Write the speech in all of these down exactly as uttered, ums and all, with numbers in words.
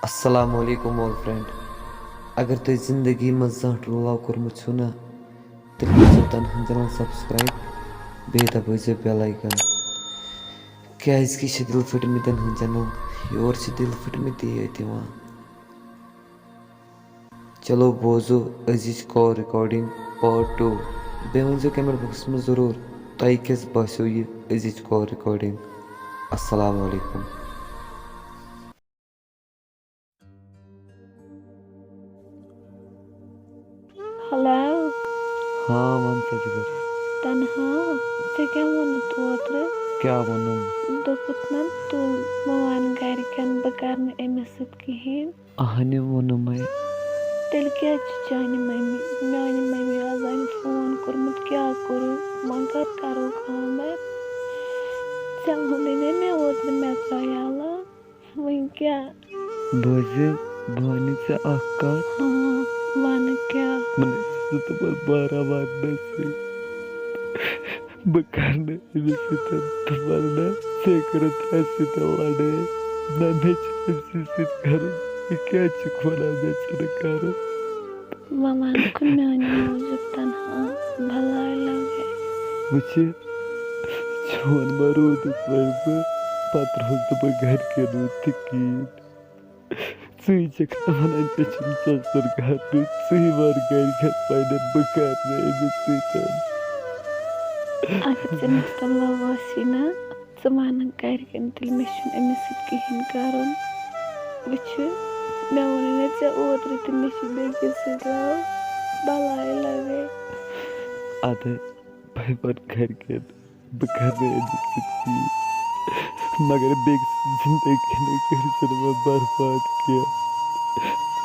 السلام علیکم old friend. اگر تۄہہِ زندگی منٛز زانٛہہ ٹرٛو لو کوٚرمُت چھُو نا، تیٚلہِ کٔرۍزیو تنہا چینل سبسکرائب، بیٚیہِ دبٲیزیو بیل آیکن، کیازِ کہِ یہِ چھِ دِل پھٔٹمٕتٮ۪ن ہٕنٛز چینل، یور چھِ دِل پھٔٹمٕتی یٲتۍ یِوان۔ چلو بوزو أزِچ کال ریکارڈنگ پارٹ ٹوٗ۔ بیٚیہِ ؤنۍزیو کمنٹ باکسس منٛز ضروٗر تۄہہِ کِژھ باسیو یہِ أزِچ کال ریکارڈنگ۔ السلام علیکم۔ ہیلو۔ ہاں، وَن سا جِگر۔ تنہا، ژےٚ کیٛاہ ووٚنُتھ اوترٕ؟ کیٛاہ ووٚنُم؟ دوٚپُتھ نا، تُل، بہٕ وَنہٕ گَرِکٮ۪ن، بہٕ کَرٕ نہٕ أمِس سۭتۍ کِہیٖنۍ۔ اَہنہِ ووٚنُمَے۔ تیٚلہِ کیٛازِ چھِ چانہِ مٔمی، میٛانہِ مٔمی آز اَمہِ فون کوٚرمُت، کیٛاہ کوٚرُو؟ وۄنۍ کَر کَرو خانٛدر؟ ژےٚ ووٚنُے نا مےٚ اوترٕ مےٚ ترٛاو یَلہٕ۔ وۄنۍ کیٛاہ؟ بوزِ، بہٕ وَنہٕ ژےٚ اَکھ کَتھ۔ ہاں، وَنہٕ کیٛاہ؟ وَنہٕ ژٕ تِمَن بارہ واتنَسٕے۔ بہٕ کَرٕ نہٕ أمِس سۭتۍ، ژٕ وَن نہ، ژےٚ کٔرٕتھ اَسہِ سۭتۍ لَڑٲے۔ نہ، مےٚ چھِ أمۍ سٕے سۭتۍ کَرُن۔ یہِ کیٛازِ چھُکھ وَنان مےٚ چھُنہٕ کَرُن؟ وۄنۍ وَنکھ میٛانہِ موٗجوٗب تنہا، بَلاے لَگے۔ وٕچھِ، چون ما روٗدُس وۄنۍ بہٕ، پَتہٕ روٗدُس نہٕ بہٕ گَرِکٮ۪ن وٕنہِ تہِ کِہیٖنۍ۔ ژٕے چھَکھ نہٕ وَنان، ژےٚ چھُنہٕ ژۄپسَر کَرنٕے، ژٕے وَن گَرِکٮ۪ن پنٛنٮ۪ن، بہٕ کَرٕ نہٕ أمِس سۭتۍ۔ اگر ژےٚ مےٚ سۭتۍ لَو آسی نا، ژٕ وَنَکھ گَرِکٮ۪ن تیٚلہِ، مےٚ چھُنہٕ أمِس سۭتۍ کِہیٖنۍ کَرُن۔ وٕچھِ، مےٚ ووٚنُے نا ژےٚ اوترٕ تہِ، مےٚ چھِ بیٚکِس سۭتۍ لَو، بَلاے لَگے۔ اَدٕ بہٕ وَنہٕ گَرِکٮ۪ن، بہٕ کَرٕ نہٕ أمِس سۭتۍ کِہیٖنۍ، مگر بیٚکہِ سٕنٛز زِندگی نہٕ کٔرِتھ ژٕ نہٕ وۄنۍ برباد کینٛہہ۔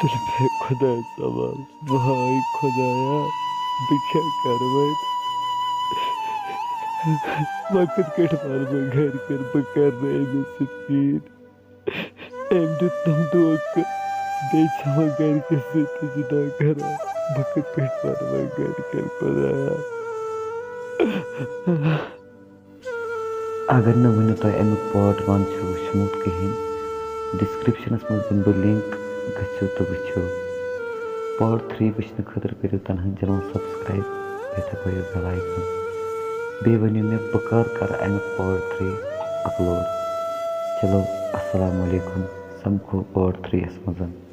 تیٚلہِ بیٚہہ خۄدایَس حوالہٕ۔ وای خۄدایا، بہٕ کیٛاہ کَرٕ وۄنۍ؟ وۄنۍ کِتھ کٲٹھۍ وَنہٕ بہٕ گَرِکٮ۪ن، بہٕ کَرٕ نہٕ أمِس سۭتۍ کِہیٖنۍ؟ أمۍ دیُت نہٕ دھوکہٕ، بیٚیہِ چھِ وۄنۍ گَرِکٮ۪ن سۭتۍ تہِ جِدا کَران۔ بہٕ کِتھ کٲٹھۍ وَنہٕ وۄنۍ گَرِکٮ۪ن خۄدایا؟ اگر نہٕ وٕنہِ تۄہہِ اَمیُک پارٹ وَن چھُ وٕچھمُت کِہیٖنۍ، ڈِسکرٛپشَنَس منٛز دِمہٕ بہٕ لِنٛک، گٔژھِو تہٕ وٕچھِو۔ پارٹ تھرٛی وٕچھنہٕ خٲطرٕ کٔرِو تَنہا چینَل سبسکرایب، بیٚیہِ دَبٲیِو بیل آیکن۔ بیٚیہِ ؤنِو مےٚ بہٕ کَر کَرٕ اَمیُک پارٹ تھرٛی اپلوڈ۔ چلو، السلام علیکم، سَمکھو پارٹ تھرٛی یَس منٛز۔